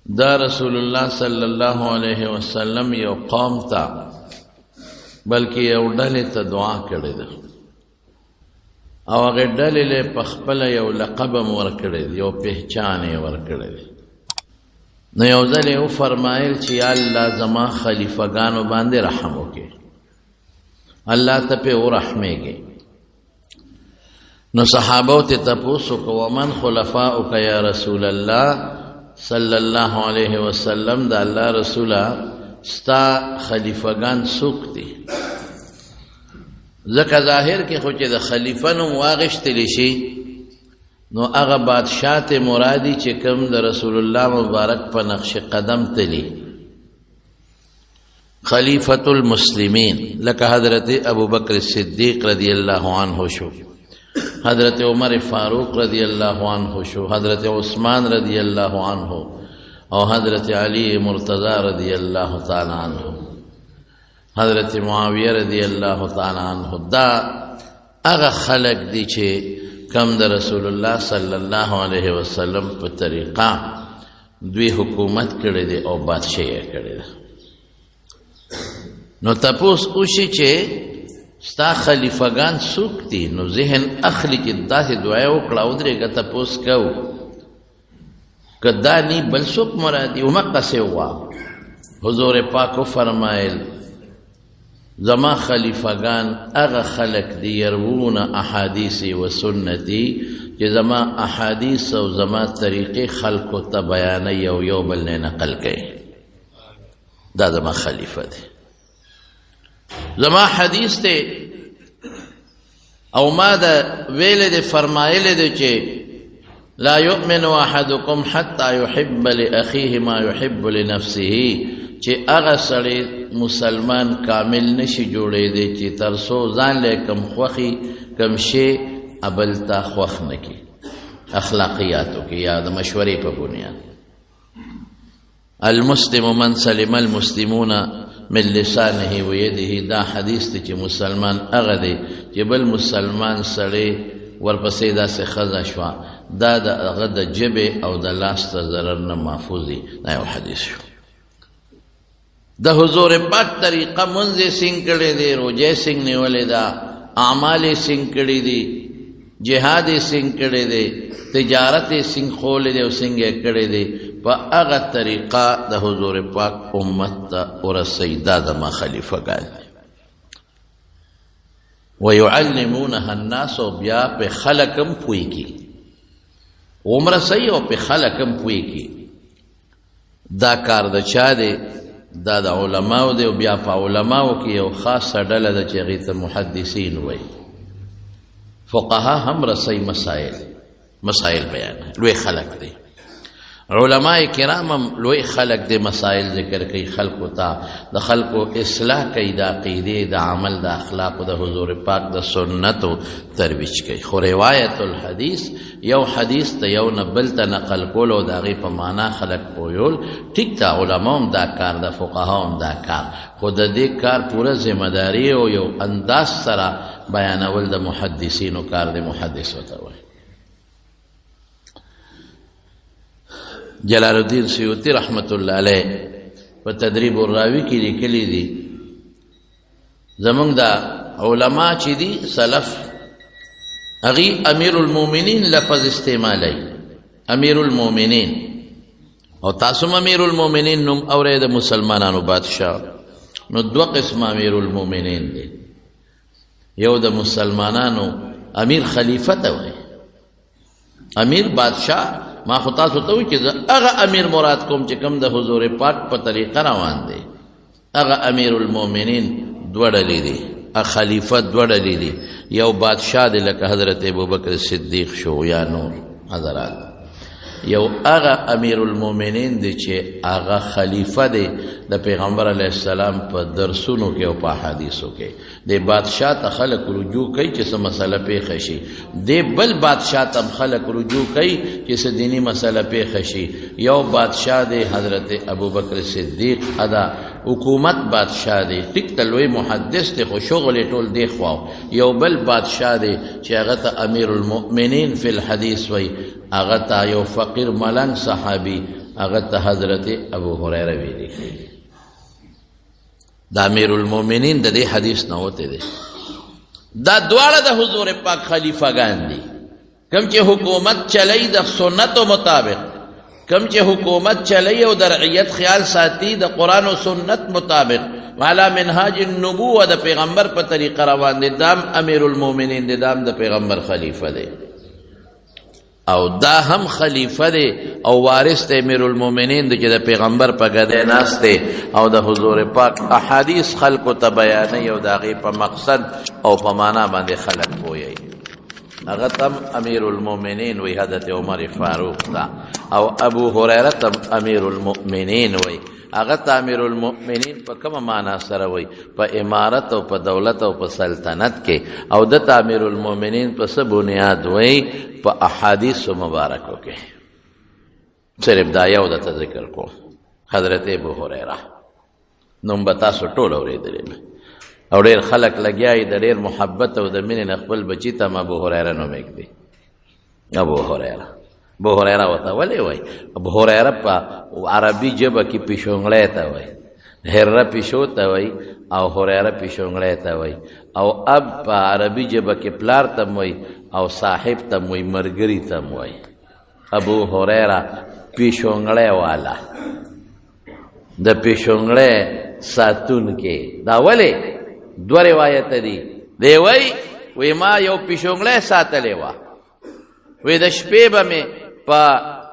دا رسول الله صلی الله علیه وسلم یو قوم ته بلکې یو ډلې ته دعا کړې ده او هغه ډلې له په خپله یو لقب هم ورکړی دی، یو پهچان یې ورکړی دی. نو یو ځل یې وفرمایل چې یا الله زما خلیفهګانو باندې رحم وکړي، الله ته پې ورحمېږي. نو صحابه ته تپوس وکړو، ومن خلفاؤک یا رسول الله صلی الله علیه وسلم، د الله رسوله ستا خلیفهګان څوک دي؟ ځکه ظاهر کې خو چې د خلیفه نوم واغشتل شي نو هغه بادشاه ته مرادي چې کوم د رسول الله مبارک په نقش قدم تلی، خلیفة المسلمین، لکه حضرت ابو بکر صدیق رضی الله عنه شو، حضرت عمر فاروق رضی الله عنه شو، حضرت عثمان رضی الله عنه او حضرت علی مرتضی رضی الله تعالی عنه، حضرت معاویه رضی الله تعالی عنه. دا هغه خلق دي چې کم د رسول الله صلی الله علیه وسلم په طریقه دوی حکومت کړی دی او بادشاهي کړې ده. نو تپوس وشي چې ستا خلیفهګان څوک دي، نو ذهن اخلي چې داسې دعا وکړه، ودرېږه تپوس کوو که دا نی بل څوک مرادي. همقسې وه. حضور پاک وفرمایل زما خلیفهګان هغه خلک دي یروون احادیث و سنتي، چې زما احادیث او زما طریقې خلکو ته بیانوي او یو بل نه نقل کوي. دا زما خلیفه دی، زما حدیث دی او ما د ویلې دی، فرمایلې دی چې لا یؤمن احدکم حتی یحب لاخیه ما یحب لنفسه، چې هغه سړی مسلمان کامل نشي جوړېدی چې تر څو ځان له کم خوښي کم شی ابل ته خوښ نه کړي، اخلاقیاتو کې یا د مشورې په بنیاد. المسلم من سلم المسلمون من لسانه ويده، دا حدیث دی چې مسلمان هغه دی چې بل مسلمان سړی ورپسې داسې ښځه شوه، دا د هغه د ژبې او د لاس د ضرر نه محفوظ دی. دا یو حدیث شو. د حضور پاک طریقه مونځ یې څنګه کړی دی، روژه یې څنګه نیولې ده، اعمال یې څنګه کړي دي، جهاد یې څنګه کړی دی، تجارت یې څنګه ښوولی دی او څنګه یې کړی دی، په هغه طریقه د حضور پاک امت ته ورسوي. دا زما خلیفه ګان دي. ویعلمونها الناس، او بیا په خلک هم پوه کړي، عمره صحیح او په خلک هم پوه کړي. دا کار د چا دی؟ دا د علماو دی. او بیا په علماو کې یو خاصه ډله ده چې هغې ته محدثین وایي، فقها هم رسوي مسائل بیان، لوی خلک دی. علماء کرام هم لوی خلک دی، مسائل ذکر کوي خلکو ته، د خلکو اصلاح کوي، د عقیدې، د عمل، د اخلاقو، د حضور پاک د سنتو ترویج کوي. خو روایت الحدیث، یو حدیث ته یو نه بل ته نقل کول او د هغې په معنا خلک پوهول، ټیک ده، علما هم دا کار ده، فقها هم دا کار، خو د دې کار پوره ذمه داري او یو انداز سره بیانول د محدثینو کار دی، محدث ورته وایي. جلال الدین سیوطي رحمت الله علیه په تدریب الراوي کې لیکلي دي، زمونږ دا علما چې دي سلف، هغوی امیر المؤمنین لفظ استعمالوي، امیر المؤمنین. او تاسو هم امیر المؤمنین نوم اورئ، د مسلمانانو بادشاه. نو دوه قسمه امیر المؤمنین دی، یو د مسلمانانو امیر خلیفه ته وایي، امیر بادشاه. ما خو تاسو ته وویل چې زه هغه امیر مراد کوم چې کوم د حضور پاک په طریقه روان دی. هغه امیر المؤمنین دوه ډلې دي، خلیفه دوه ډلې دي، یو بادشاه دی لکه حضرت ابوبکر صدیق شو یا نور حضرات، یو هغه امیر المؤمنین دی چې هغه خلیفه دی د پیغمبر علیه السلام په درسونو کې او په احادیثو کې. د بادشاه ته خلک رجوع کوي چې څه مسله پېښه شي، د بل بادشاه ته خلک رجوع کوي چې څه دیني مسله پېښه شي. یو بادشاه دی حضرت ابوبکر صدیق، ادا حکومت بادشاه دی، ټیک ته لوی محدث دی خو شغل یې ټول دی خواو. یو بل بادشاه دی چې هغه ته امیر المؤمنین فی الحدیث وایي، هغه ته یو فقیر ملنګ صحابي هغه ته حضرت ابو هريره ویل کیږي. د امیر المؤمنین د دې حدیث نه وته دی. دا دواړه د حضور پاک خلیفګان دي، کوم چې حکومت چلی د سنتو مطابق، کوم چې حکومت چلی او د رعیت خیال ساتي د قرآن او سنت مطابق، علی منهاج النبوه د پیغمبر په طریقه روان دي. دام امیر المؤمنین دی، دام د پیغمبر خلیفه دی، او دا هم خلیفه دی او وارث دی امیر المؤمنین دی چې د پیغمبر په ګدۍ ناست دی او د حضور پاک احادیث خلکو ته بیانوي او د هغې په مقصد او په معنا باندې خلک پوهوي. هغه تم امیر المؤمنین وی حضرت عمر فاروق ته، او ابو هريره تم امیر المؤمنین وی. هغه ته امیر المؤمنین په کومه معنا سره وی؟ په امارت او په دولت او په سلطنت کې. او د ته امیر المؤمنین په څه بنیاد وی؟ په احادیث مبارکو کې. صرف دا یو د ذکر کو حضرت ابو هريره نوم به تاسو ټول اورېدلی او ډېر خلک لګیا دي د ډېر محبت او د مینې نه خپل بچي ته هم ابو هريره نوم ږدي. ابو هريره، ابو هريره ورته ولې وایي؟ ابو هريره په عربي ژبه کې پیشونګړی ته وایي، هره پیشو ته وایي او هريره پیشونګړی ته وایي، او اب په عربي ژبه کې پلار ته هم وایي او صاحب ته هم وایي، ملګري ته هم وایي. ابو هريره پیشونګړی والا، د پیشونګړی ساتونکی. دا ولې؟ دوه روایت دي. دی وایي وی ما یو پیشونګړی ساتلی وه، وی د شپې به مې په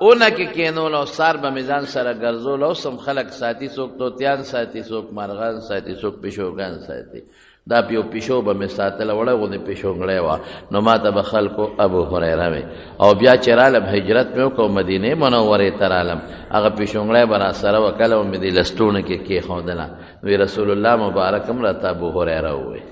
اونه کې کېنول او سار به مې ځان سره ګرځول. اوس هم خلک ساتي، څوک طوطیان ساتي، څوک مرغان ساتي، څوک پیشوګان ساتي. دا یو پیشو به مې ساتله، وړه غوندې پیشونګړی وه، نو ما ته به خلکو ابو هریره وی. او بیا چې رالم هجرت مې وکړ مدینې منورې ته رالم، هغه پیشونګړی به راسره وه، کله به مې دې لستوڼو کې کېښودله. وی رسول الله مبارک هم راته ابو هریره ووی،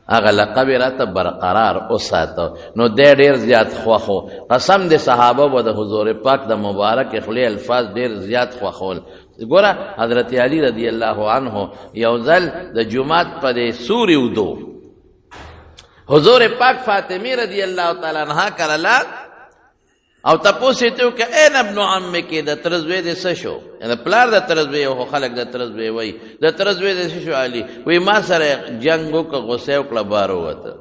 هغه لقب یې راته برقرار وساته. نو دی ډېر زیات خوښ و. قسم د صحابه به د حضور پاک د مبارک خولې الفاظ ډېر زیات خوښول. ګوره حضرت علی رضی الله عنه یو ځل د جومات په دې سوري ودو، حضور پاک فاطمې رضی الله تعالی عنها کره لاړ او تپوس یې ترې وکړ این ابن عمک، د تره زوی دې څه شو؟ د پلار د تره زوی خو خلک د تره زوی وایي، د تره زوی دې څه شو؟ علي وایي ما سره جنګ وکړ، غوسه یې وکړه، بار ووته.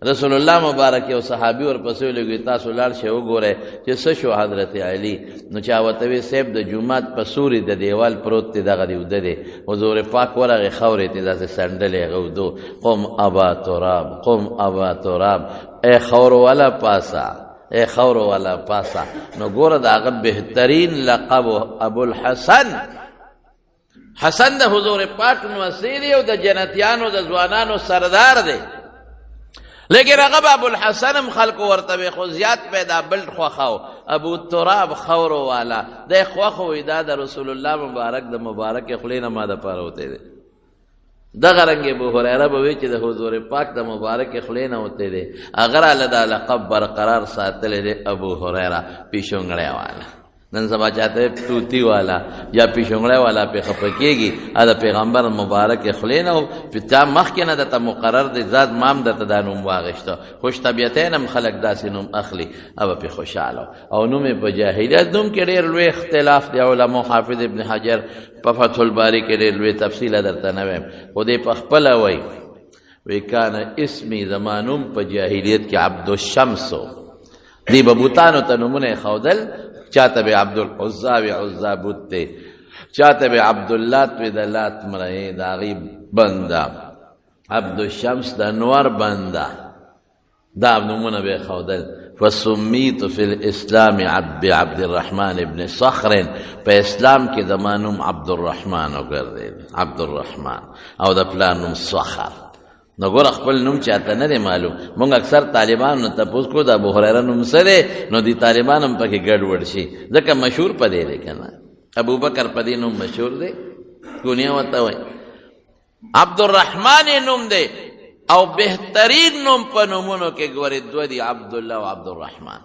رسول الله مبارک یو صحابي ورپسې ولېږي، تاسو لاړ شئ وګورئ چې څه شو حضرت علي. نو چا ورته ویل صاحب د جومات په سوري د دیوال پروت دی، دغه دی وده دی. حضور پاک ورغی، خاورې ته داسې سنډلې هغه ودو، قم ابا تراب، قم ابا تراب، ای خاورو والا پاسه، ای خاورو والا پاسه. نو ګوره د هغه بهترین لقب ابو الحسن. حسن د حضور پاک نوسی دی او د جنتیانو د ځوانانو سردار دی، لیکن هغه به ابو الحسن هم خلکو ورته وی، خو زیات پیدا بل خوښاو ابو تراب خاورو والا دی خوښ وي. دا د رسول الله مبارک د مبارک خولې نه ما دپاره وتی دی. دغه رنګ ابو هریره به وی چې د حضور پاک د مبارک خولې نه وتی دی، هغه راله دا لقب برقرار ساتلی دی ابو هریره پیشونګړی والا. نن سبا چاته توتی والا یا پیشونګړی والا پې خفه کېږي، د پیغمبر مبارک خولې نه چا مخکې نه درته مقرر دی، ذات مام درته دا نوم واغېسته. خوش طبیعتین هم خلک داسې نوم اخلي، هغه پې خوشحاله. او نوم یې په جاهلیت نوم کې ډېر لوی اختلاف دی. علماء حافظ ابن حجر په فتح الباري کې ډېر لوی تفصیل درته نه وایم، خو دی په خپله وایي وی کان اسمي زما نوم په جاهلیت کې عبدالشمس و. دی به بوتانو ته نومونه ښودل، چاته به عبدالعزا وي، عزا بت دی، چاته به عبداللات وي، د لات مرئ د هغې بنده، عبدالشمس د انور بنده، دا نومونه به ښودل. فسمیت فی الاسلام بعبد الرحمن ابن صخر، په اسلام کې زما نوم عبدالرحمن وګرځېد، عبدالرحمن، او د پلار نوم صخر. نو ګوره خپل نوم چاته نه دی معلوم. موږ اکثر طالبانو نه تپوس کوو د ابو هریره نوم څه دی، نو دي طالبان هم پکې ګډوډ شي، ځکه مشهور په دې دی که نه. ابوبکر په دې نوم مشهور دی، کونیه ورته وایي. عبدالرحمن یې نوم دی، او بهترین نوم په نومونو کې ګورې دوه دي، عبدالله او عبدالرحمن.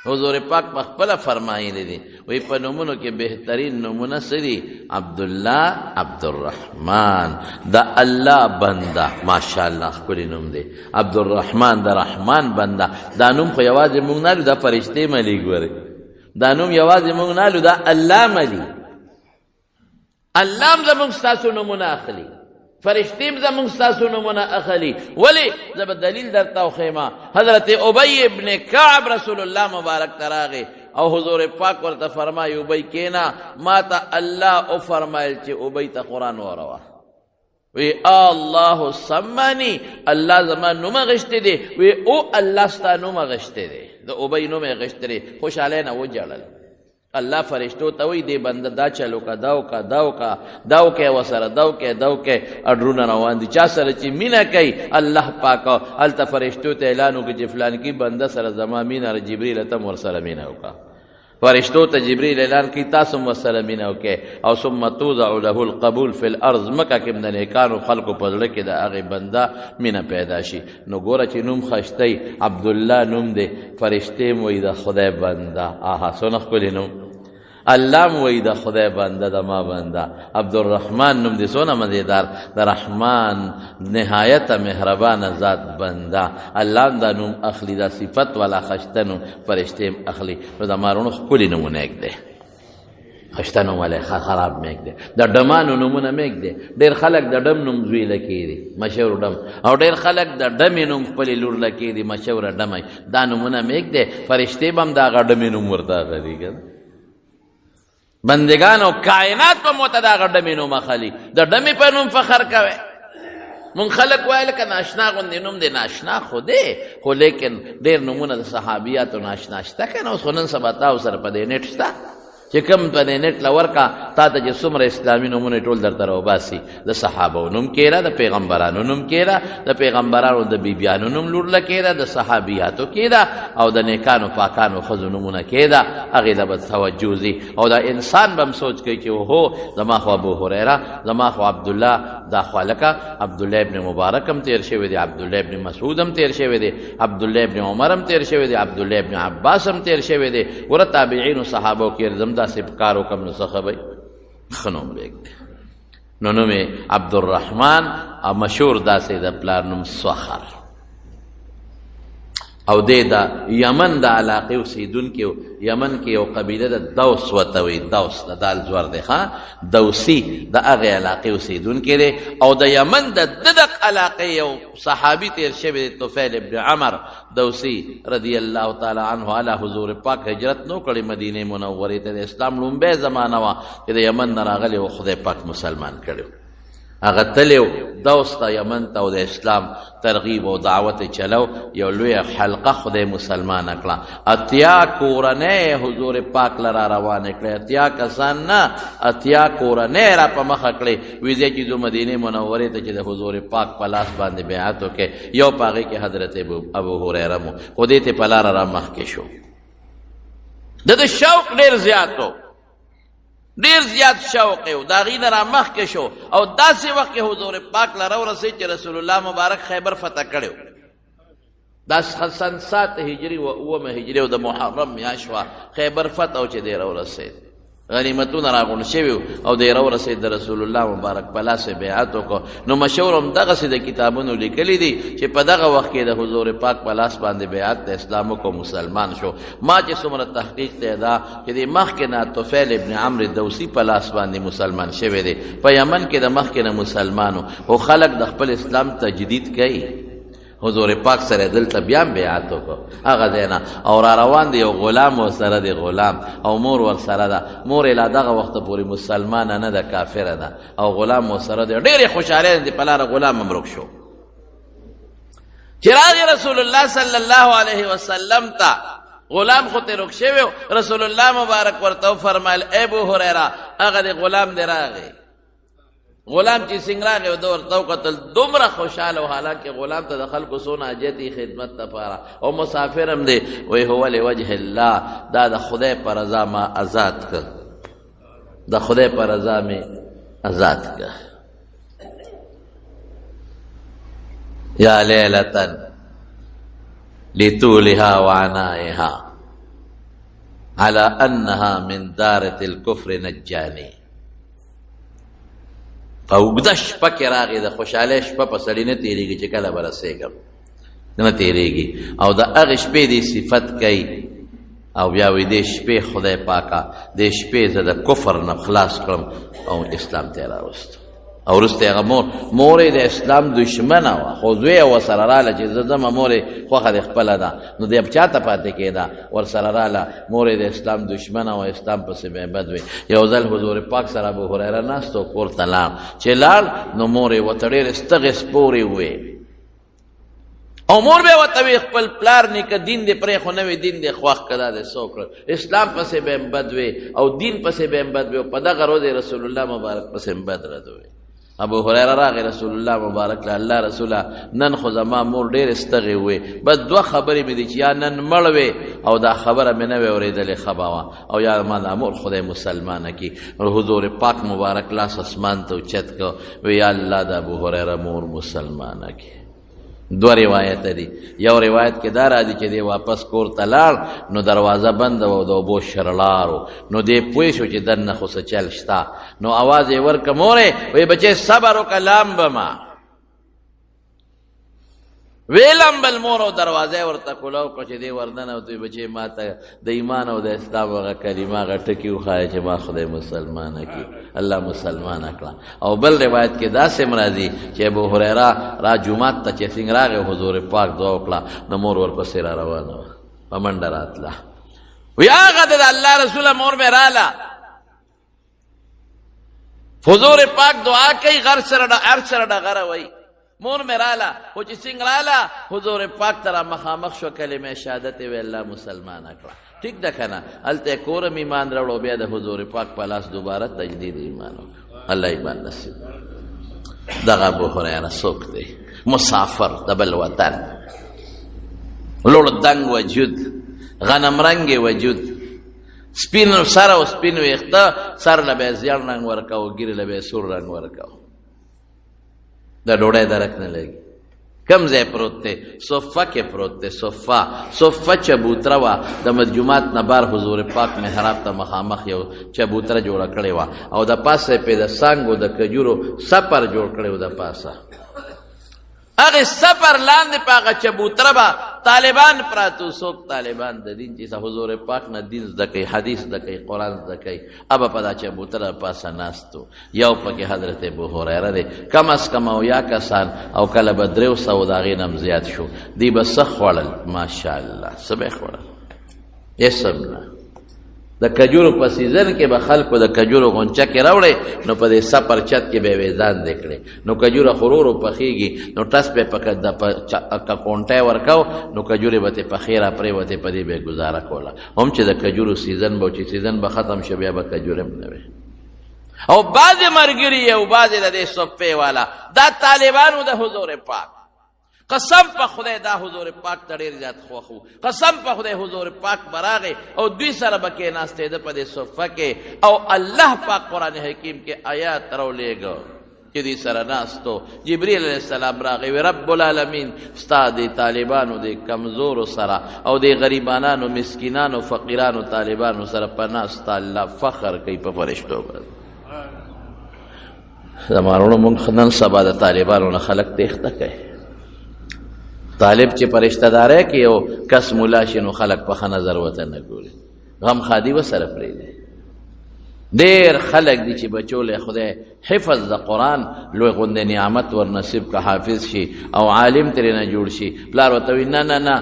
حضور پاک په خپله فرمایلی دي، وایي په نومونو کې بهترین نومونه څه دي؟ عبدالله، عبدالرحمن، د الله بنده. ماشاءالله ښکلی نوم دی، عبدالرحمن، د رحمان بنده. دا نوم خو یوازې موږ نه لرو، دا فرشتې ملي ګورې. دا نوم یوازې مونږ نه الو، دا الله ملي. الله هم زمونږ ستاسو نومونه اخلي، فرشتې هم زمونږ ستاسو نومونه اخلي. ولې؟ زه به دلیل درته وښیم. حضرت ابی ابن کعب رسول الله مبارک ته راغی او حضور پاک ورته فرمایي، ابی کینا، ما ته الله وفرمایل چې ابی ته قرآن واوروه. وی الله سمانی، الله زما نوم غشته دی. وی او الله ستا نوم غشته دی، د ابی نوم غشته دی. خوشاله نه وجړل. الله فرشتو ته وی دی بنده دا چلو کا داو کا داو کا داو کې وسره داو کې داو کې اډرونه روان دي. چا سره چې مینا کوي الله پاک الته فرشتو ته اعلان وکړي چې فلان کې بنده سره زما مینا، جبرئیل ته ور سره مینا وکا. فرشتو ته جبرئیل اعلان کی تاسو ورسره مینه وکړئ. او ثم توضع له القبول فی الارض، مکه کې د نیکانو خلکو په زړه کې د هغې بنده مینه پیدا شي. نو ګوره چې نوم خشتی عبدالله نوم دی، فرشتې مو وایي د خدای بنده. آها څونه ښکلی نوم. الله مو وایي د خدای بنده، د ما بنده. عبدالرحمن نوم دی، څونه مزیدار، د رحمان نهایت مهربانه ذات بنده. الله دا نوم اخلي، دا صفت والا خشته نوم فرشتې هم اخلي. نو د مارونو ښکلي نومونه ږدی، خشته نوم ولې خراب مه ږدی. د ډمانو نومونه مه ږدی. ډېر خلک د ډم نوم زوی له کېږي، مشهور ډم، او ډېر خلک د ډمې نوم خپلې لور له کېږي، مشهوره ډمه. دا نومونه مه ږدی، فرشتې به هم د هغه ډمې نوم ورته اخلي. که بندگان او کائنات په مو ته د هغه ډمې نوم اخلي، د ډمې په نوم فخر کوي. مونږ خلک وایي لکه ناشنا غوندې نوم دی، ناشنا خو دی، خو لیکن ډېر نومونه د صحابیاتو ناشنا شته که نه. اوس خو نن سبا تاسو سره په دې نېټ شته چې کوم په دې نېټ له ورکه تا ته چې څومره اسلامي نومونه ټول درته راوباسي. د صحابو نوم کېره، د پیغمبرانو نوم کېره، د پیغمبرانو د بیبیانو نوم لور له کېره، د صحابیاتو کېده، او د نیکانو پاکانو ښځو نومونه کېده. هغې له به توجه ځي. او دا انسان به هم سوچ کوي چې اوهو زما خو ابو هریره، زما خو عبدالله، دا خو هلکه عبدالله ابن مبارک هم تېر شوی دی، عبدالله ابن مسعود هم تېر شوی دی، عبدالله ابن عمر هم تېر شوی دی، عبدالله ابن عباس هم تېر شوی دی. ګوره تابعینو صحابو کې زم داسې کار وکړم نو څه ښه به وي؟ ښه نوم به ږدي. نو نوم یې عبدالرحمن او مشهور داسې د پلار نوم صخر. او دی د یمن د علاقې اوسېدونکی و. یمن کې یو قبیله د دوس ورته وایي، دوس د دال زور دی، ښه دوسي د هغې علاقې اوسېدونکی دی. او د یمن د ددق علاقې یو صحابي تېر شوی دی، طفیل ابن عمر دوسی رضی الله تعالی عنه. علی حضور پاک هجرت نو کړی مدینه منورې ته. د اسلام لومبی زمانه وه چې د یمن نه راغلی و، خدای پاک مسلمان کړی. هغه تللی و دوس ته، یمن ته، او د اسلام ترغیب او دعوت یې چلو. یو لویه حلقه خدای مسلمانه کړه. 80 کورنۍ حضور پاک له را روانې کړې، 80 کسان نه، 80 کورنۍ را په مخه کړې. ویځی چې ځو مدینې منورې ته چې د حضور پاک په لاس باندې بیعت وکړي. یو په هغې کې حضرت ابو هریره مو، خو دې ته په لاره را مخکې شو. د ده شوق ډېر زیات و، ډېر زیات شوق یې و، د هغې نه را مخکې شو. او داسې وخت کې حضور پاک له راورسېد چې رسول الله مبارک خیبر فتح کړی و. دا سن 7 هجري و، 7 هجري او د محرم میاشت وه، خیبر فتح و چې دی راورسېد. غنیمتونه راغونډ شوي وو او دی راورسېد، د رسول الله مبارک په لاس یې بیعت وکړ. نو مشهور هم دغسې د کتابونو لیکلي دي چې په دغه وخت کې د حضور پاک په لاس باندې بیعت د اسلام وکړ، مسلمان شو. ما چې څومره تحقیق ته دا چې د مخکې نه طفیل ابن عمرو دوسی په لاس باندې مسلمان شوی دی. په یمن کې د مخکې نه مسلمانو خو خلک د خپل اسلام تجدید کوي. حضور پاک سره دلته بیا بیعت وکړ هغه ځای نه، او را روان دی. یو غلام ورسره دی، غلام او مور ورسره ده. مور یې لا دغه وخته پورې مسلمانه نه ده، کافره ده، او غلام ورسره دی. ډېرې خوشحالۍ دي په لاره غلام هم ورک شو. چې راغی رسول الله صلی الله علیه وسلم ته، غلام خو ترې ورک شوی. رسول الله مبارک ورته وفرمایل، ابو هریره هغه دی غلام دی راغی. غلام چې څنګه راغی او ده ورته وکتل، دومره خوشحاله و، حالانکه غلام ته د خلکو څونه حاجت خدمت لپاره او مسافر هم دی. وایي هو لوجه الله، دا د خدای په رضا ما ازاد کړ، د خدای په رضا مې ازاد کړ. یا لیلة لطولها وعنائها على انها من دارة الكفر نجانی. په اوږده شپه کې راغی، د خوشحالۍ شپه په سړي نه تېرېږي چې کله به رسېږم، نه تېرېږي. او د هغې شپې دې صفت کوي. او بیا وی دې شپې خدای پاکه دې شپې زه د کفر نه خلاص کړم او اسلام ته راوست. او وروسته هغه مور یې د اسلام دښمنه وه، خو زوی یې ورسره راله چې زه ځمه، مور یې خوښه دې خپله ده، نو دی چا ته پاتې کېده، ورسره راله. مور یې د اسلام دښمنه وه، اسلام پسې به یې بد وی. یو ځل حضور پاک سره ابو هریره ناست و، کور ته لاړ، چې لاړ نو مور یې ورته ډېرې ستغې سپورې ووې، او مور به ورته وی خپل پلار نیکه دین دې پرې خو نه وي، دین دې خوښ کړه، دا دې څه وکړل، اسلام پسې به هم بد وي او دین پسې به هم بد وي. او په دغه ورځ یې رسول الله مبارک پسې هم بد رد وي. ابو هریره راغی رسول الله مبارک له، الله رسوله نن خو زما مور ډېرې ستغې وې، بس دوه خبرې مې دي چې یا نن مړ وې او دا خبره مې نه وې اورېدلې ښه به وه، او یا ما دا مور خدای مسلمانه کړي. حضور پاک مبارک لاس اسمان ته اوچت کړ، وی یا الله د ابو هریره مور مسلمانه کړي. دوه روایت دي، یو روایت کې دا راځي چې دی واپس کور ته لاړ نو دروازه بنده وه او د اوبو شرړار و، نو دی پوه شو چې دننه خو څه چل شته، نو اواز یې ورکړه مورې، وایي بچې صبر وکړه لامبه ما. ویې لامبل مور او دروازه یې ورته کولاو کړه چې دی وردنه او دوی بچې ما ته د ایمان او د اسلام هغه کلمه هغه ټکي وښایه چې ما خدای مسلمانه کړي، الله مسلمانه کړه. او بل روایت کې داسې هم راځي چې ابو هریره را جومات ته چې څنګه راغی حضور پاک دعا وکړه نو مور ورپسې را روانه وه، په منډه راتله، وی هغه د الله رسوله مور مې راله. حضور پاک دعا کوي، غر سره هر سره ډغره وایي، مور مې راله، خو چې څنګه راله حضور پاک ته را مخامخ شو، کلمه شهادت یې ویل، الله مسلمانه کړه. ټیک ده که نه؟ هلته یې کور هم ایمان راوړو، بیا د حضور پاک په لاس دوباره تجدید ایمان وکړ، الله ایمان نصیب. دغه ابو هریره څوک دی؟ مسافر د بل وطن، لوړ دنګ وجود، غنم رنګ وجود، سپین سر او سپین ویښته، سر له به یې زیړ رنګ ورکاوه، ږیرې له به یې سور رنګ ورکاوه، د ډوډۍ درک نه لګي. کم ځای پروت دی؟ صفه کې پروت دی. صفه، صفه چبوتره وه، د مجومات نه بار حضور پاک محراب ته مخامخ یو چبوتره جوړه کړې وه، او د پاسه یې پرې د څانګو د کجورو سپر جوړ کړی و. د پاسه هغې سپر لاندې په هغه چبوتره به طالبان پراته وو. څوک طالبان؟ د دین چې حضور پاک نه دین زده کوي، حدیث زده کوي، قرآن زده کوي، ابه په دا چبوتره پاسه ناست وو. یو پکې حضرت ابو هریره دی، کم از کم او یا کسان، او کله به 300 د هغې نه هم زیات شو. دوی به څه خوړل؟ ماشاءالله څه به یې خوړل؟ هېڅ هم نه. د کجورو په سیزن کې به خلکو د کجورو غونچکې راوړې، نو په دې سپر چت کې به یې ویزان دی کړې، نو کجوره خو ورو ورو پخېږي، نو ټس به په کونټی ورکاو، نو کجورې به ترې پخې را پرېوتې، په دې به یې ګزاره کوله. هم چې د کجورو سیزن به و، چې سیزن به ختم شو بیا به کجورې هم نه وې. او بعضې ملګري یې او بعضې د دې صفې والا دا طالبانو د حضور پاک، قسم په خدای دا حضور پاک ته ډېر زیات خوښ وو، قسم په خدای حضور پاک به راغی او دوی سره به کېناستېده په دې صفه کې، او الله پاک قرآن حکیم کې آیات راولېږه چې دوی سره ناستو. جبریل علیه السلام راغی وی رب العالمین ستا دې طالبانو دې کمزورو سره او دې غریبانانو مسکینانو فقیرانو طالبانو سره په ناسته الله فخر کوي په فرشتو باندې. زما وروڼو مونږ نن سبا د طالبانو نه خلک تېښته کوي. طالب چې په رشته دارۍ کې یو کس ملا شي نو خلک په ښه نظر ورته نه ګوري، غم ښادي ورسره پرېږدي. ډېر خلک دي چې بچو له خدای حفظ د قرآن لوی غوندې نعمت ور نصیب که حافظ شي او عالم ترې نه جوړ شي، پلار ورته وایي نه نه نه،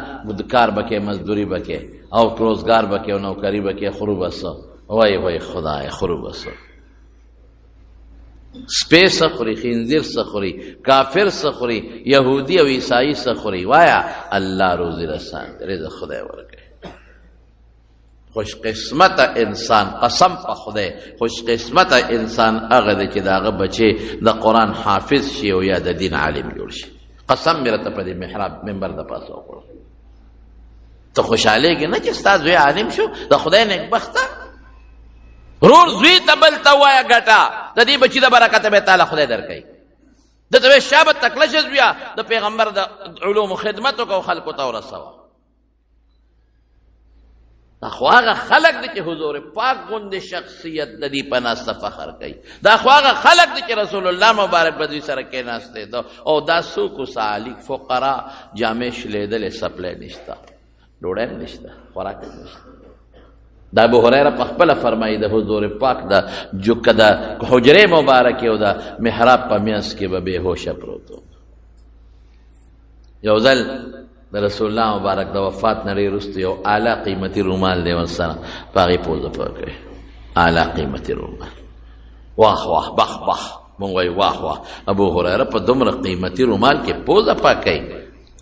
کار به کوې، مزدوري به کوې او روزګار به کوې او نوکري به کوې، خورو به څه؟ وایي وایي خدای خورو به څه؟ سپی څه خوري، خنزیر څه خوري، کافر څه خوري، یهودي او عیسائی څه خوري؟ وایا الله روزي رسان دی، رزق خدای ورکوي. خوش قسمت انسان، قسم په خدای، خوش قسمت انسان هغه دی چې د هغه بچی د قرآن حافظ شي او یا د دین عالم جوړ شي. قسم مې راته په دې محراب منبر د پاسه وکړو. ته خوشحالېږې نه چې ستا زوی عالم شو؟ د خدای نېکبخته رور زوی ته بل ته وایه ګټه، د دې بچي د برکته به تعالی خدای درکوي. ده ته وایي شابه تکړه شه زویه، د پیغمبر د علومو خدمت وکړه او خلکو ته ورسوه. دا خو هغه خلک دي چې حضور پاک غوندې شخصیت د دې په ناسته فخر کوي. دا خو هغه خلک دي چې رسول الله مبارک به دوی سره کېناستی ده. او دا څوک و؟ سعالي فقرا، جامې شلېدلې، څپلۍ نشته، ډوډۍ هم نشته، خوراک هم نشته. د ابو هريره په خپله فرمایي د حضور پاک د جوکه د حجرې مبارکې او د محراب په منځ کې به بېهوشه پروت و. یو ځل د رسول الله مبارک د وفات نه ډېر وروسته یو اعلی قیمتي رومال دی ورسره په هغې پوزه پاکوي، اعلی قیمتي رومال. واه واه بخ بخ، مونږ وایو واه واه، ابو هريره په دومره قیمتي رومال کې پوزه پاکوي.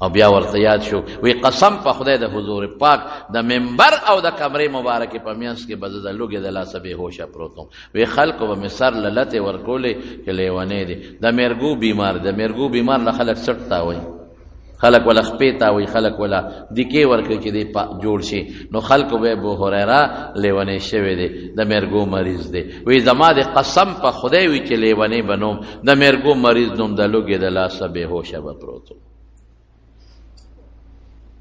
او بیا ورته یاد شو، وی قسم په خدای د حضور پاک د منبر او د کمرې مبارکې په منځ کې به زه د لوږې د لاسه بېهوشه پروت وم. وی خلکو به مې سر له لتې ورکولې چې لیونی دی، د میرګو بیمار، د میرګو بیمار له خلک څټ تاووي، خلک ولا خپې تاووي، خلک ولا دیکې ورکوي چې دی جوړ شي. نو خلکو به ابو هریره لیونی شوی دی، د میرګو مریض دی. وی زما د قسم په خدای وي چې لیونی به نوم، د میرګو مریض نوم، د لوږې د لاسه بېهوشه به پروت وم.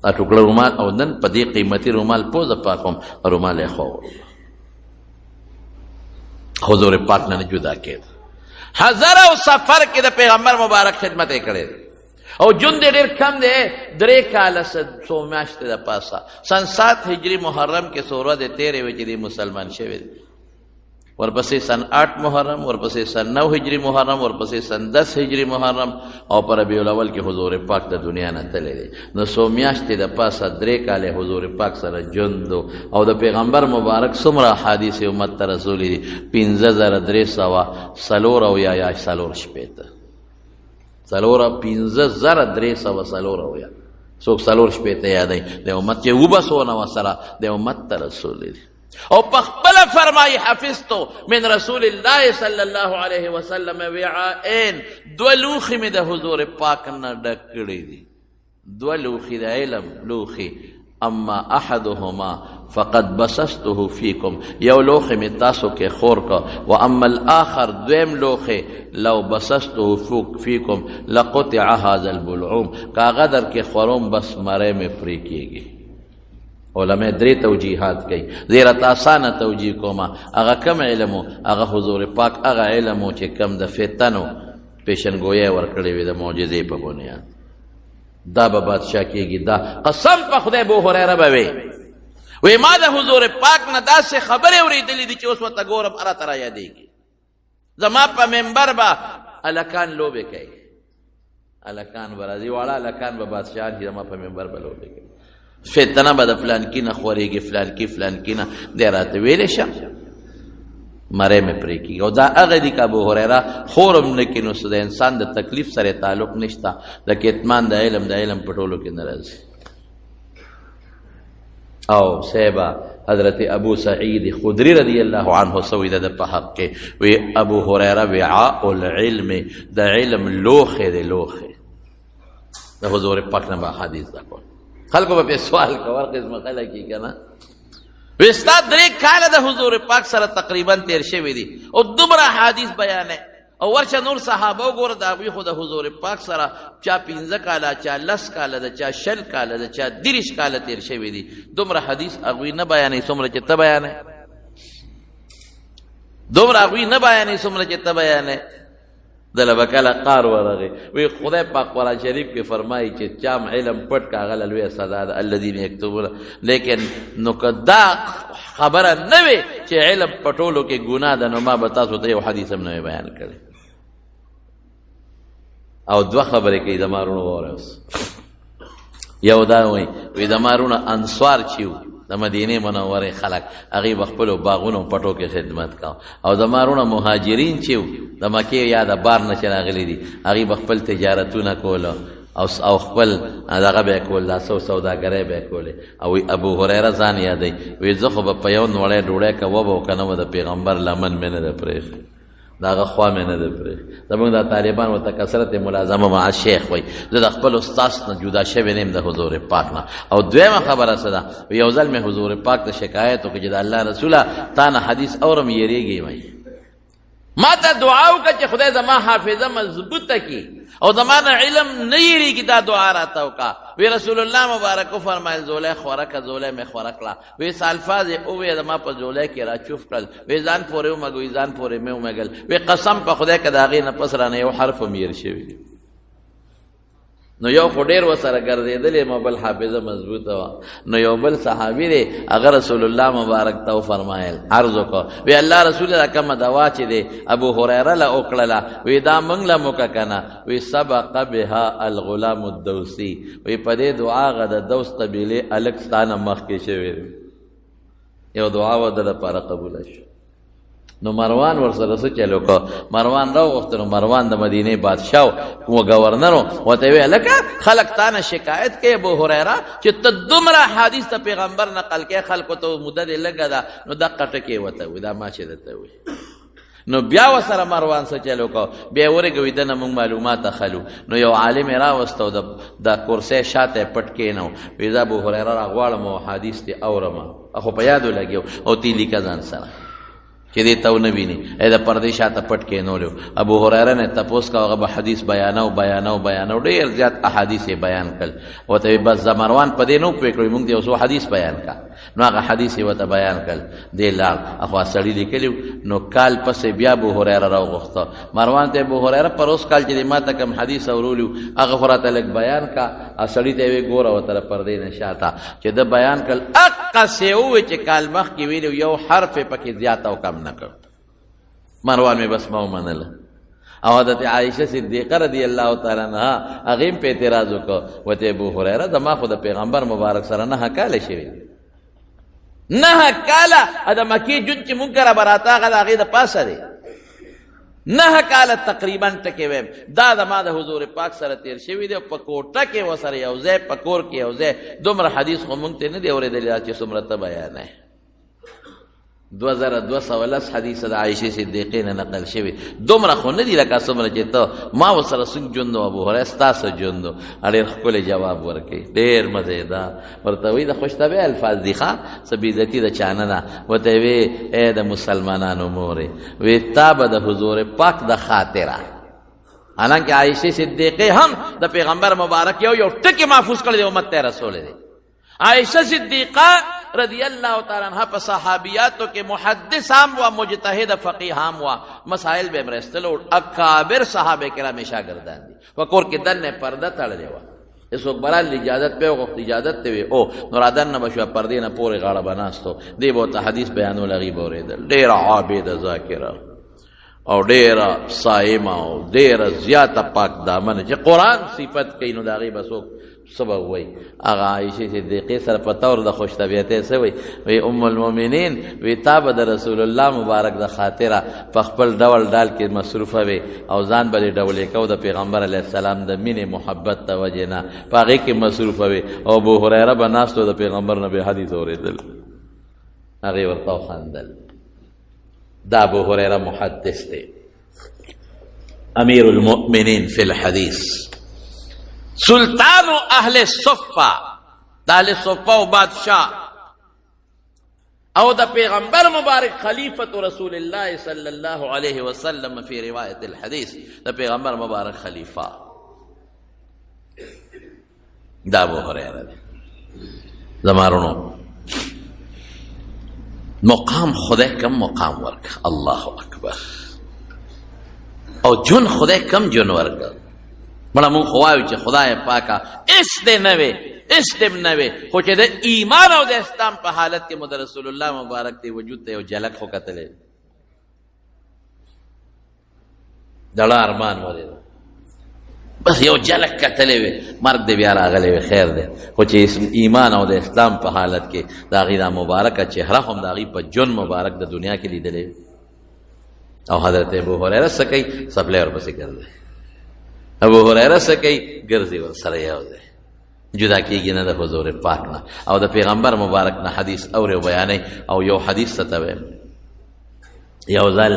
دا ټوکړه رومال او نن په دې قیمتي رومال پوزه پاکوم، رومال یې خو حضور پاک نه جدا کېد. حضر او سفر کې د پیغمبر مبارک خدمت یې کړی او ژوند یې ډېر کم دی، 3 کاله څو میاشتې د پاسه سن 7 هجري محرم کې څو ورځې تېرې وې چې دی مسلمان شوی دی. ورپسې سن 8 محرم، ورپسې سن 9 هجري محرم، ورپسې سن 10 هجري محرم، او پر ربیع الاول کې حضور پاک د دنیا نه تللی دی. نو څو میاشتې د پاسه 3 کاله حضور پاک سره ژوند او د پیغمبر مبارک څومره احادیث امت ته رسولي دي؟ 5374 یا 64 څلور 5374، څوک 64 یادوي. د امت چې وبسونه ورسره د امت ته رسولي دي. او په خپله فرمایي حفظتو من رسول الله صلی الله علیه وسلم وعاءین، 2 لوښي مې د حضور پاک نه ډک کړي دي، 2 لوښي د علم لوښي. اما احدهما فقد بسسته فیکم، یو لوښی مې تاسو کې خور کړ. و اما الاخر، دویم لوښی، لو بسسته فیکم لقطع هذا البلعوم، که هغه در کې خوروم بس مری مې پرې کېږي. علماء 3 توجیهات کوي، زه راته اسانه توجیه کومه. هغه کم علم و، هغه حضور پاک هغه علم و چې کم د فتنو پیشنګویی ورکړې وي د معجزې په بنیاد، دا به بادشاه کېږي. دا قسم په خدای ابو هریره به وي، وی ما د حضور پاک نه داسې خبرې اورېدلې دي چې اوس ورته ګورم راته را یادېږي. زما په منبر به هلکان لوبې کوي، هلکان به راځي، واړه هلکان به بادشاهان شي، زما په منبر به لوبې کوي. فتنه به د فلانکي نه خورېږي، فلانکي فلانکي نه، دی راته ویلی شه مری مې پرې کېږي. او دا هغه دي که ابو هریره خور هم نه کړي، نو څه د انسان د تکلیف سره تعلق نشته، د کتمان د علم د علم په ټولو کې نه راځي. او صاحبه حضرت ابو سعید خدری رضی الله عنه سوی د په حق کې وی ابو هریره وعاء العلم، د علم لوښی دی، لوښی د حضور پاک نه به حدیث دا کول. خلکو به پرې سوال کوي، هر قسمه خلک یې که نه. وی ستا 3 کاله د حضور پاک سره تقریبا تېر شوي دي او دومره احادیث بیانوي. او ورشه نور صحابه وګوره، د هغوی خو د حضور پاک سره چا 5 کاله، چا 10 کاله، د چا 20 کاله، د چا 30 کاله تېر شوي دي، دومره حدیث هغوی نه بیانوي څومره چې ته بیانوې، دومره هغوی نه بیانوي څومره چې ته بیانوې. دله به کله قار ورغی، وی خدای پاک قرآن شریف کې فرمایي چې چام علم پټ کا هغه له لویه سزا ده، الذین یکتبون. لیکن نو که دا خبره نه وي چې علم پټولو کې ګناه ده، نو ما به تاسو ته یو حدیث هم نه وي بیان کړی. او 2 خبرې کوي زما وروڼو واورئ اوس. یو دا وایي، وی زما وروڼه انصار چې وو د مدینې منورې خلک، هغوی به خپلو باغونو پټو کې خدمت کاوه. او زما وروڼه مهاجرین چې وو د مکې یا د بار نه چې راغلي دي، هغوی به خپل تجارتونه کولو او خپل دغه به یې کول، دا څو سوداګرۍ به یې کولې. او وی ابو هریره ځان یادوي، وی زه خو به په یو نوړی ډوډۍ که وبه او که نه وه د پیغمبر لمن مې نه ده پرېښې، د هغه خوا مې نه ده پرېښې. زموږ دا طالبان ورته کثرت ملازمه مع شیخ وایي، زه د خپل استاد نه جدا شوی نه یم د حضور پاک نه. او دویمه خبره څه ده، یو ځل مې حضور پاک ته شکایت وکړ چې د الله رسوله تا نه حدیث اورم یېرېږي مې، ما ته دعا وکړه چې خدای زما حافظه مضبوطه کړي او زما نه علم نه یېرېږي، دا دعا راته وکړه. وی رسول الله مبارک وفرمایل ځولی خوره که، ځولی مې خوره کړه. وی څه الفاظ یې وویل، زما په ځولی کې راچوف کړل. وی ځان پورې ومږه، وی ځان پورې مې ومږل. وی قسم په خدای که د هغې نه پس رانه یو حرف هم هېر شوی دی. نو یو خو ډیر وسره ګرځېدلی ما بل حافظه مضبوطه وه. نو یو بل صحابي دی، هغه رسول الله مبارک ته وفرمایل، عرض وکړ، وی الله رسول دا کومه دوا چې دی ابو هریره له وکړله، وی دا موږ له مو که نه؟ وی سبق بها الغلام الدوسي، وی په دې دعا هغه د دوس قبیلې هلک ستا نه مخکې شوی دی. یو دعا وه د لپاره قبوله شوه. نو مروان ورسره څه چل وکړ؟ مروان راوغوښته. نو مروان د مدینې بادشاه و، گورنر و، ورته یې ویل، لکه خلک تا نه شکایت کوي ابو هریره چې ته دومره حدیث د پیغمبر نقل کوې، خلکو ته موده دې لږه ده. نو دقه ټکی ورته ووایي، دا ما چې درته ووایي. نو بیا ورسره مروان څه چل وکړ؟ بیا یې ورګوي دنه موږ معلومات اخلو. نو یو عالم یې راوسته او د کرسۍ شاته یې پټ کښېنو، وایي زه ابو هریره راغواړم او حدیث دې اورم، خو په یادو لګیو او تی لیکه ځان سره چې دې ته ونه ویني. ای د پردې شاته پټ کېنولی. ابو هریره نه تپوس کا، هغه به حدیث بیانو بیانو بیانو، ډېر زیات احادیث یې بیان کړل. ورته وایي بس زه مروان په دې نه پوه کړو، موږ دې یو څو حدیث بیان کا. نو هغه حدیث یې ورته بیان کړل، دی لاړ. اخوا سړي لیکلی. نو کال پسې بیا ابو هریره راوغوښته مروان ته، ابو هریره پروس کال چې ما ته کوم حدیث اورولي هغه خو راته لږ بیان کا. سړي ته یې ګوره ورته د پردې نه شاته چې ده بیان کړل، هقسې ووایي چې کال مخکې ویلي، یو حرف یې پکې زیات او کم نه کړ. مروان مې بس ما ومنله. او حضرت عائشه صدیقه رضی الله تعالی عنها هغې هم په اعتراض وکړ، ورته ابو هریره زما خو د پیغمبر مبارک سره 9 کاله شوي، 9 کاله د مکې جون چې مونږ کره به راته هغه د هغې د پاسه دی، 9 کاله تقریبا ټکی وایم، دا زما د حضور پاک سره تیر شوي دی، په کوټه کې ورسره یو ځای، په کور کې یو ځای، دومره حدیث خو مونږ ته نه دی اورېدلی چې څومره ته بیانوې. 2210 حدیث د عائشې صدیقې نه نقل شوی، دومره خو نه دي لکه څومره چې ته ما ورسره څنګه ژوند و. ابو هریره ستاسو ژوند و. ډېر ښکلی جواب ورکوي، ډېر مزېدار ورته وایي، د خوشطبعي الفاظ دي، ښه څه بېعزتي د چا نه ده. ورته وایي ای د مسلمانانو مورې، وایي تا به د حضور پاک د خاطره، حالانکه عائشې صدیقې هم د پیغمبر مبارک یو یو ټکی محفوظ کړی دی، امت ته رسولی دی. عائشہ صدیقہ رضی اللہ تعالی عنہ په صحابیاتو کې محدث هم و، مجتهد فقیه هم و، مسائل به مرستلو، اکابر صحابه کرام شاګردان دي. په کور کې دنه پرده تړلې وه، څوک برال اجازت په وخت اجازت ته وي او نو را دننه به شو، پردې نه پورې غاړه به ناستو، دی به ورته حدیث بیانول، هغې به اورېدل. ډېره عابده ذاکره او ډېره صایمه او ډېره زیاته پاک دامنه چې قرآن صفت کوي، نو د هغې به څوک څه به ووایي؟ هغه عایشې صدیقې سره په طور د خوش طبیعتۍ څه وایي؟ وایي ام المؤمنین، وایي تا به د رسول الله مبارک د خاطره په خپل ډول ډال کې مصروفه وې او ځان به دې ډولې کو د پیغمبر علیه السلام د مینې محبت د وجې نه په هغې کې مصروفه وې، او ابو هریره به ناست و د پیغمبر نه به حدیث اورېدل. هغې ورته وخندل. دا ابو هریره محدث دی، امیر المؤمنین فی الحدیث، سلطان اهل صفه، د اهل صفه او بادشاہ او د پیغمبر مبارک خلیفۃ رسول الله صلی الله علیه وسلم فی روایت الحدیث، د پیغمبر مبارک خلیفہ دا ابو هریره دی. زمارونو مقام خدای کم مقام ورک، الله اکبر، او جون خدای کم جون ورک. مړه مونږ خو وایو چې خدای پاکه اس دې نه وي، اس دې نه وي، خو چې د ایمان او د اسلام په حالت کې مو د رسول الله مبارک دی وجود ته یو جلک خو کتلی، دړه ارمان ولې بس یو جلک کتلې وي، مرګ دې بیا راغلی وي، خیر دی، خو چې ایمان او د اسلام په حالت کې د هغې دا مبارکه چهره هم د هغې په ژوند مبارک د دنیا کې لیدلې. او حضرت ابو هریره څه کوي؟ څپلۍ ورپسې ګرځي. ابو هریره څه کوي؟ ګرځي ورسره یو ځای، جدا کېږي نه د حضور پاک نه او د پیغمبر مبارک نه حدیث اوري او بیانوي. او یو حدیث څه ته وایم، یو ځل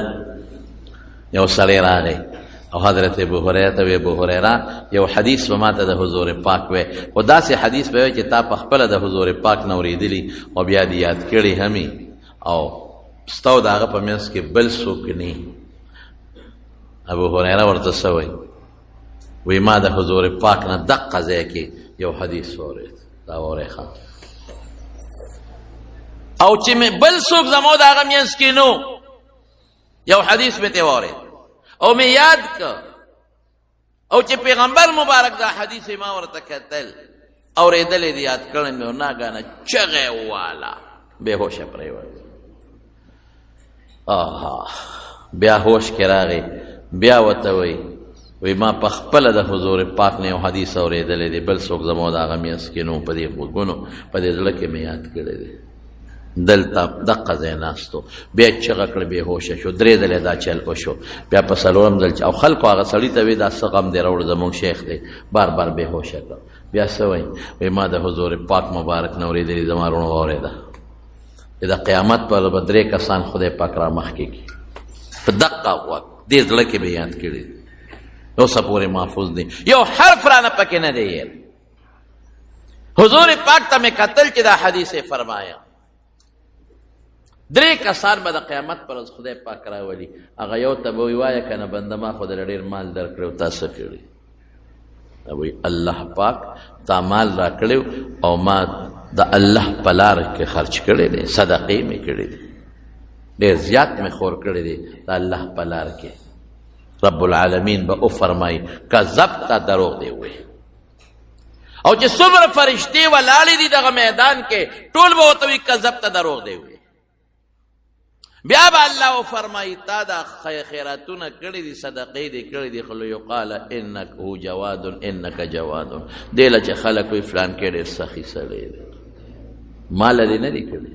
یو سړی راغی او حضرت ابو هریره ته وی، ابو هریره یو حدیث به ماته د حضور پاک وی، خو داسې حدیث به وی چې تا په خپله د حضور پاک نه اورېدلي او بیا دې یاد کړي همي، او ستا او د هغه په منځ کې بل څوک نه. ابو هریره ورته څه وایي؟ وی ما د حضور پاک نه دقه ځای کې یو حدیث واورېد، دا واورې ښه، او چې مې بل څوک زما د هغه منځ کې نو یو حدیث مې ته واورېد او مې یاد کړ، او چې پیغمبر مبارک دا حدیث ما ورته کتل اورېدلې دي یاد کړی مې ناګانه چغې والا بېهوشه پرېوت. آها بیا هوش کې راغی، بیا ورته وایي وی ما په خپله د حضور پاک نه یو حدیث اورېدلی دی، بل څوک زما د هغه میاس کې نو په دې غوږونو په دې زړه کې مې یاد کړی دی. دلته دقه ځای ناست و، بیا یې چغه کړه، بېهوشه شو، درې ځلې دا چل وشو. بیا په څلورم ځل او خلکو هغه سړي ته وی دا څه غم دی راوړ زموږ شیخ دی، بار بار بېهوشه کړ. بیا څه وایي؟ وایي ما د حضور پاک مبارک نه اورېدلی، زما وروڼو واورېده چې د قیامت پر به درې کسان خدای پاک را مخکې کړي په دقه وخت دې زړه کې به یاد کړي، اوسه پورې محفوظ دی، یو حرف رانه پکې نه دی یې. حضور پاک ته مې کتل چې دا حدیث یې فرمایه، درې کسان به د قیامت پر ورځ خدای پاک راولي، هغه یو ته به وایي وایه که نه بنده ما خو درله ډېر مال درکړی او تا څه کړي؟ وایي الله پاک تا مال راکړی او ما د الله په لار کې خرج کړی دی، صدقې مې کړې دي، ډېر زیات مې خور کړی دی د الله په لار کې. رب العالمین به وفرمایي کذبت، دروغ دی ووایي. او چې څومره فرشتې ولاړې دي دغه میدان کې ټول به ورته وایي کذبت، دروغ دی ووایي. بیا به الله وفرمایي تا دا خیراتونه کړي دي، صدقې دې کړي دي، خو یقال انک هو جواد، انک جواد، دې له چې خلک وایي فلان کې ډېر سخي سړی دی، مال دې نه دی کړی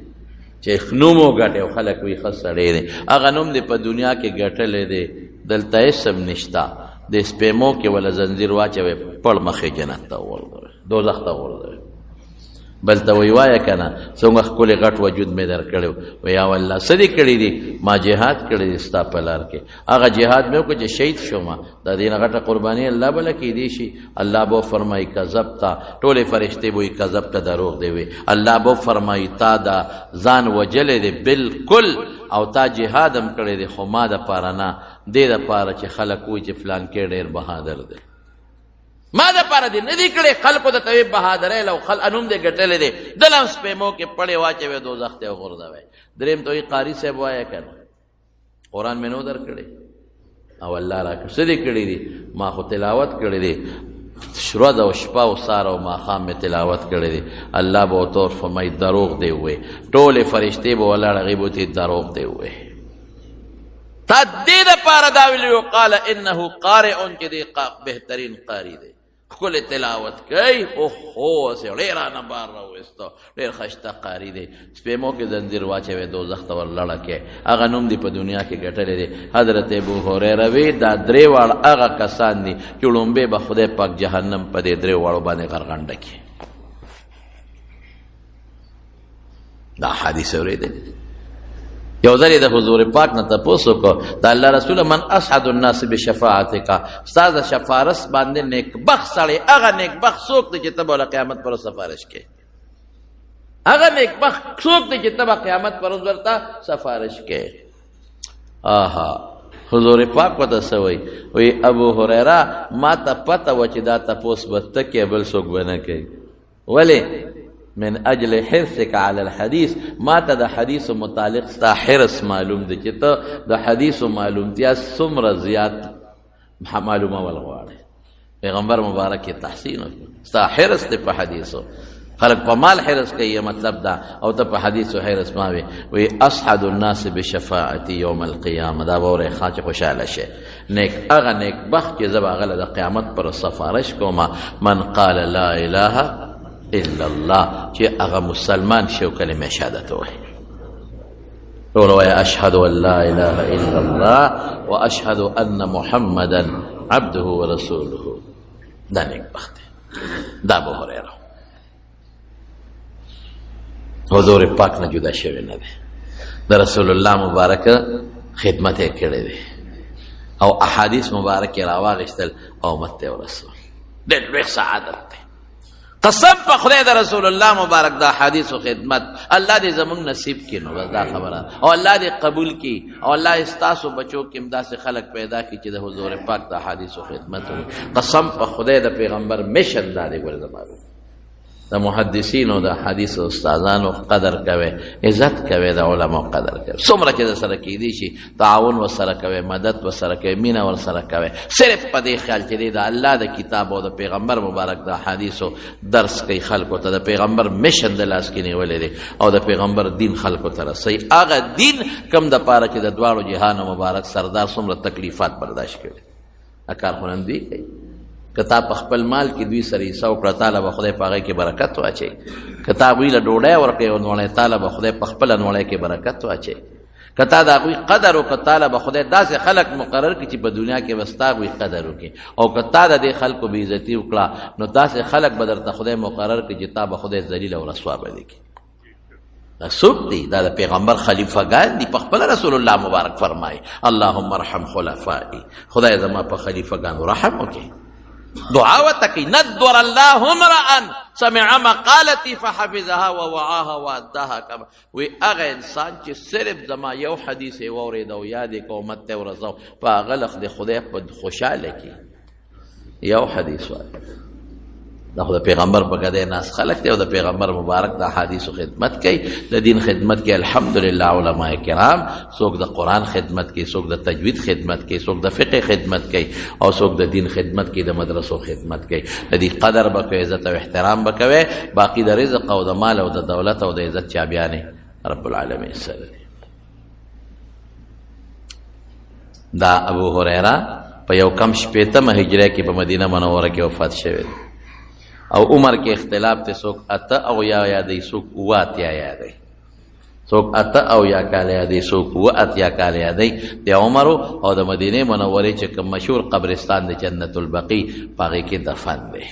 چې نوم وګټې او خلک وایي ښه سړی دی، هغه نوم دې په دنیا کې ګټلی دی، دلته هېڅ هم نشته، د سپېمو کې وله زنځیر واچوې پړ مخې جنت ته وغورځوې، دوزخ ته وغورځوې. بل ته وایي وایه که نه څومره ښکلی غټ وجود مې درکړی و، وایي او الله څه دې کړي دي؟ ما جهاد کړی دی ستا په لار کې، هغه جهاد مې وکړ چې شهید شوم، د دې نه غټه قرباني الله بله کېدی شي. الله به وفرمایي کذبته، ټولې فرشتې به وایي کذبته، دروغ دی وي. الله به وفرمایي تا دا ځان وژلی دی بالکل، او تا جهاد هم کړی دی، خو ما دپاره نه، دې دپاره چې خلک وایي چې فلانکی ډېر بهادر دی، ما د پاره دې نه دی کړی، خلکو ته توی بهادرۍ له خل انوم دې ګټلی دی، دله هم سپېمو کې پړې واچوې دوزخ ته وغورځوې. درېیم ته وایي قاري صاحب وایه که نه قرآن مې نو درکړی او الله راکړ، څه دې کړي دي؟ ما خو تلاوت کړی دی، ورځ او شپه او سهار او ماښام مې تلاوت کړی دی. الله به ورته وفرمایي دروغ دی ووایي، ټولې فرشتې به ولاړې هغې به ورته دروغ دی ووایي. تا دې دپاره دا ویلي وو قال انه قارئ، چې دی بهترین قاري دی، ښکلې تلاوت کوي، اوهو هسې ډېر رانه بار راوویستو، ډېر ښایسته قاري دی، سپېمو کې زنځیر واچوې دوزخ ته ور لړه کې، هغه نوم دی په دنیا کې ګټلی دی. حضرت ابو هریره وی دا درې واړه هغه کسان دي چې ړومبی به خدای پاک جهنم په دې درې واړو باندې غرغنډه کړي. دا حدیث اورېدلی دی. یو ځل د حضور پاک نه تپوس وکړ د الله رسول من اسعد الناس بشفاعتک، ستا د شفارس باندې نیکبخت سړی هغه نیکبخت څوک دی چې ته به له قیامت پر سفارش کې، هغه نیکبخت څوک دی چې ته به قیامت پر ورځ ورته سفارش کې. آها حضور پاک ورته څه وایي؟ وایي ابو هریره ما ته پته وه چې دا تپوس به ته کوې بل څوک به نه کوي، ولی من اجل حرصك على الحديث، ما ته د حدیث متعلق ستا حرص معلوم دی چې ته د حدیث معلومتیا څومره زیات معلومول غواړې. پیغمبر مبارک یې تحسین وکړ، ستا حرص دی په حدیثو، خلک په مال حرص کوي مطلب دا، او ته په حدیثو حرص ما وي. وی اسعد الناس بشفاعتي یوم القیامه، دا به اورې ښه چې خوشحاله شې. نیک هغه نیک بخت چې زه به هغه له د قیامت پر سفارش کوم، من قال لا اله الا الله، چې هغه مسلمان شي او کلمه شهادت ووایي. ټول وایي اشهد ان لا اله الا الله واشهد ان محمدا عبده ورسوله. دا نیک بخت دی. دا ابو هریره حضور پاک نه جدا شوی نه دی، د رسول الله مبارک خدمت یې کړی دی او احادیث مبارک یې راواغېستل او امت ته ورسول. ډېر لوی سعادت دی. قسم په خدای د رسول الله مبارک د احادیث او خدمت الله دې زمونږ نصیب کړي. نو بس دا خبره، او الله دې قبول کړي، او الله ستاسو بچو کې هم داسې خلک پیدا کړي چې د حضور پاک د احادیث او خدمت وکړي. قسم په خدای د پیغمبر مشن دا دی. ګوره زما د محدثینو د حدیث استادانو قدر کوي، عزت کوي، د علماو قدر کوي. څومره چې د سره کېدی شي تعاون ورسره کوي، مدد ورسره کوي، مینه ورسره کوي، صرف په دې خیال چې دی د الله د کتاب او د پیغمبر مبارک د حدیثو درس کوي خلکو ته، د پیغمبر mission د لاس کې نیولی دی او د پیغمبر دین خلکو ته رسوي، هغه دین کوم دپاره چې د دواړو جهانو مبارک سردار څومره تکلیفات برداشت کړي. دا کار خو نن دوی کوي. که تا په خپل مال کې دوی سره حصه وکړه، تا له به خدای په هغې کې برکت واچوي. که تا هغوی له ډوډۍ ورکړې او نوړی، تا له به خدای په خپله نوړی کې برکت واچوي. که تا د هغوی قدر وکړه، تا له به خدای داسې خلک مقرر کړي چې په دنیا کې به ستا هغوی قدر وکړي. او که تا د دې خلکو بېعزتي وکړه، نو داسې خلک به درته خدای مقرر کړي چې تا به خدای ذلیل او رسوا به کړي. دا څوک دی؟ دا د پیغمبر خلیفګان دي. په خپله رسول الله مبارک فرمایي اللهم ارحم خلفائي، خدای زما په خلیفګانو رحم وکړي. دعا ورته کوي، نضر الله امرأ سمع مقالتي فحفظها ووعاها واداها کما. وی هغه انسان چې صرف زما یو حدیث یې واورېد او یاد یې کړ امت ته یې ورساوه، په هغه لخ د خدای په خوشحاله کړي. یو حدیث وایي. دا خو د پیغمبر په ګدۍ ناست خلک دی او د پیغمبر مبارک د احادیثو خدمت کوي، د دین خدمت کوي. الحمدلله علما کرام څوک د قرآن خدمت کوي، څوک د تجوید خدمت کوي، څوک د فقه خدمت کوي، او څوک د دین خدمت کوي، د مدرسو خدمت کوي. د دې قدر به کوي، عزت او احترام به کوي. باقي د رزق او د مال او د دولت او د عزت چابیانې رب العالمین سره دی. دا ابو هريره په یو کم 60 هجری کې په مدینه منوره کې وفات شوی دی. او عمر کې اختلاف دی، څوک 78 یادوي، څوک 87 یادوي، څوک 78 کاله یادوي، څوک 87 کاله یادوي. د عمر او د مدینې منورې چې کوم مشهور قبرستان دی جنت البقیع، په هغې کې دفن دی.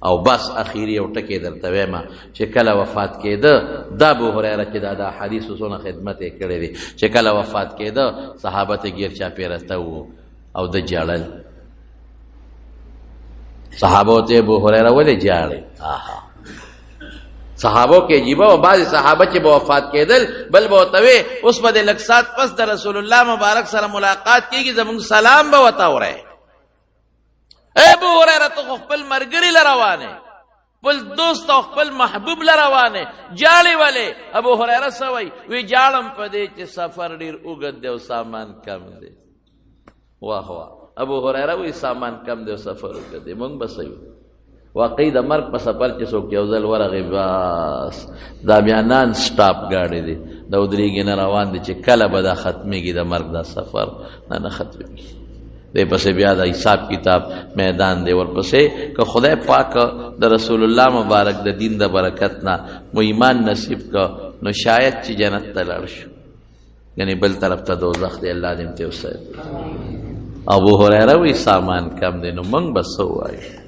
او بس اخیری یو ټکی درته وایم چې کله وفات کېده دا ابو هریره چې دا د احادیثو څونه خدمت یې کړی دی، چې کله وفات کېده صحابه ته ګیر چاپېره ته وو او د ژړل. صحابو ته ابو هریره ولې ژاړې؟ آها، صحابو کې عجیبه وه، بعضې صحابه چې به وفات کېدل بل به ورته وې اوس به د لږ ساعت پس د رسول الله مبارک سره ملاقات کېږي، زموږ سلام به ورته اورې. ابو هریره ته خو خپل ملګري له روان یې، خپل دوست او خپل محبوب له روان یې، ژاړې ولې؟ ابو هریره څه وایي؟ وی ژاړم په دې چې سفر ډېر اوږد دی او سامان کم دی. واه واه، ابو هریره وایي سامان کم دی او سفر اوږد دی، موږ به څه یو؟ واقعي د مرګ په سفر چې څوک یو ځل ورغی بس دا بیا نان سټاپ ګاډی دی، دا ودرېږي نه روان دی چې کله به دا ختمېږي د مرګ دا سفر نه نه ختمېږي. دی پسې بیا د حساب کتاب میدان دی. ورپسې که خدای پاک د رسول الله مبارک د دین د برکت نه مو ایمان نصیب که نو شاید چې جنت ته لاړ شو، یعنی بل طرف ته دوزخ دی. الله دې ته وساتي. ابو هریره وی سامان کم دی، نو موږ به څه ووایو؟